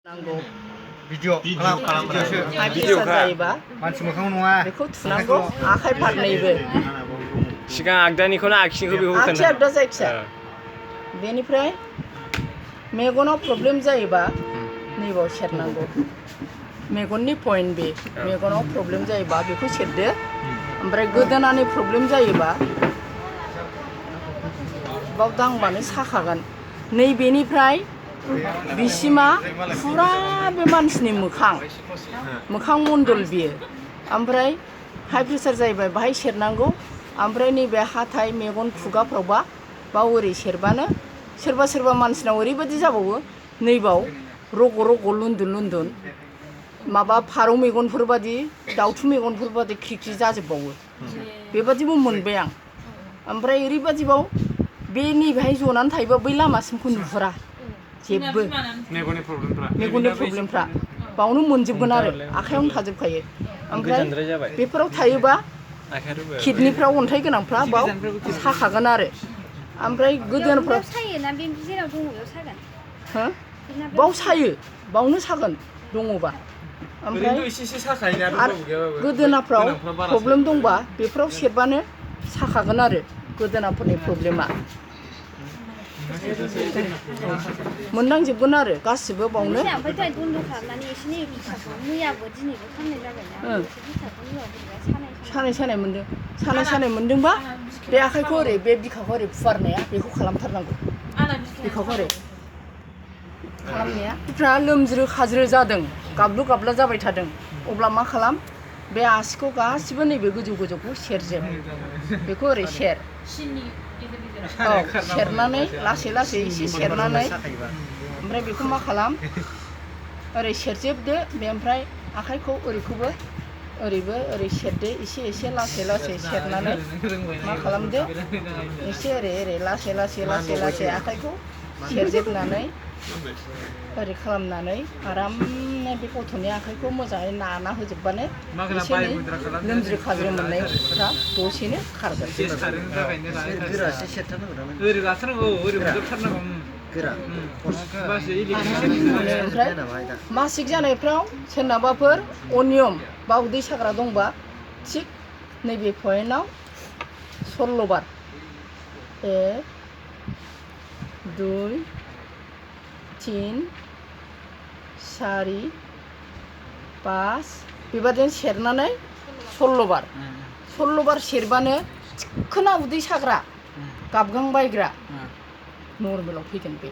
नांगौ भिडिअ खालाम भिडिअ जायोबा मानसि मोखां नङा बेखौ थुनांगौ आखाइ फारनैबो सिगां आगदानिखौना आगसिनिखौ बेखौ आगसि आगदा जायखिया बेनिफ्राय मेगनाव प्रब्लेम जायोबा नैबाव सेरनांगौ मेगननि पइन्ट बे मेगनाव प्रब्लेम जायोबा बेखौ सेरदो ओमफ्राय गोदोनानि प्रब्लेम जायोबा बाव दांबानो साखागोन नैबेनिफ्राय बिसिमा फुरा बे मानसिनि मोखां मण्डल बियो ओमफ्राय हाइ प्रेसार जायोबा बाहाय सेरनांगौ ओमफ्राय नैबे हाथाइ मेगन खुगाफ्रावबा बाव ओरै सेरबानो सोरबा मानसिनाव ओरैबायदि जाबावो नैबाव रग' रग' लुन्दुन माबा फारौ मेगनफोर बादि दाउथु मेगनफोर बादि ख्रि जाजोबबावो बेबादिबो मोनबाय आं ओमफ्राय ओरैबादिबाव बे नैबेहाय जनानै थायोबा बै लामासिमखौ नुहुरा जेबो मेगननि प्रब्लेमफ्रा बावनो मोनजोबगोन आरो आखायावनो थाजोबखायो ओमफ्राय बेफोराव थायोबा किडनिफ्राव अन्थाइ गोनांफ्रा बाव साखागोन आरो ओमफ्राय गोदोनफ्राव हो बाव सायो बावनो सागोन दङबा ओमफ्राय गोदोनाफ्राव प्रब्लेम दंबा बेफोराव सेरबानो साखागोन आरो गोदोनाफोरनि प्रब्लेमा मोनदांजोबगोन आरो गासिबो बावनो सानाय मोन्दोंबा बे आखाइखौ ओरै बे बिखाखौ ओरै फुवारनाया बेखौ खालामथारनांगौ बिखाखौ ओरै खालामनाया लोमज्रो खाज्रो जादों गाबलु गाबला जाबाय थादों अब्ला मा खालाम बे आसिखौ गासिबो नैबे गोजौखौ सेरजोब बेखौ ओरै सेर सेरनानै लासै एसे सेरनानै ओमफ्राय बेखौ मा खालाम ओरै सेरजोबदो बे ओमफ्राय आखाइखौ ओरैखौबो ओरैबो ओरै सेरदो एसे लासै सेरनानै मा खालामदो एसे ओरै लासै आखाइखौ सेरजोबनानै ओरै खालामनानै आरामनो बे गथ'नि आखाइखौ मोजाङै नाना होजोबबानो एसे लोमज्रो खाज्रो मोननायफ्रा दसेनो खारगोन ओमफ्राय मासिक जानायफ्राव सोरनाबाफोर अनियम बा उदै साग्रा दंबा थिग नैबे पइन्टआव 16 बार 1 2 3 4 5 बेबादिनो सेरनानै 16 बार सेरबानो थिखोना उदै साग्रा गाबगांबायग्रा नर्मेलाव फैगोन बे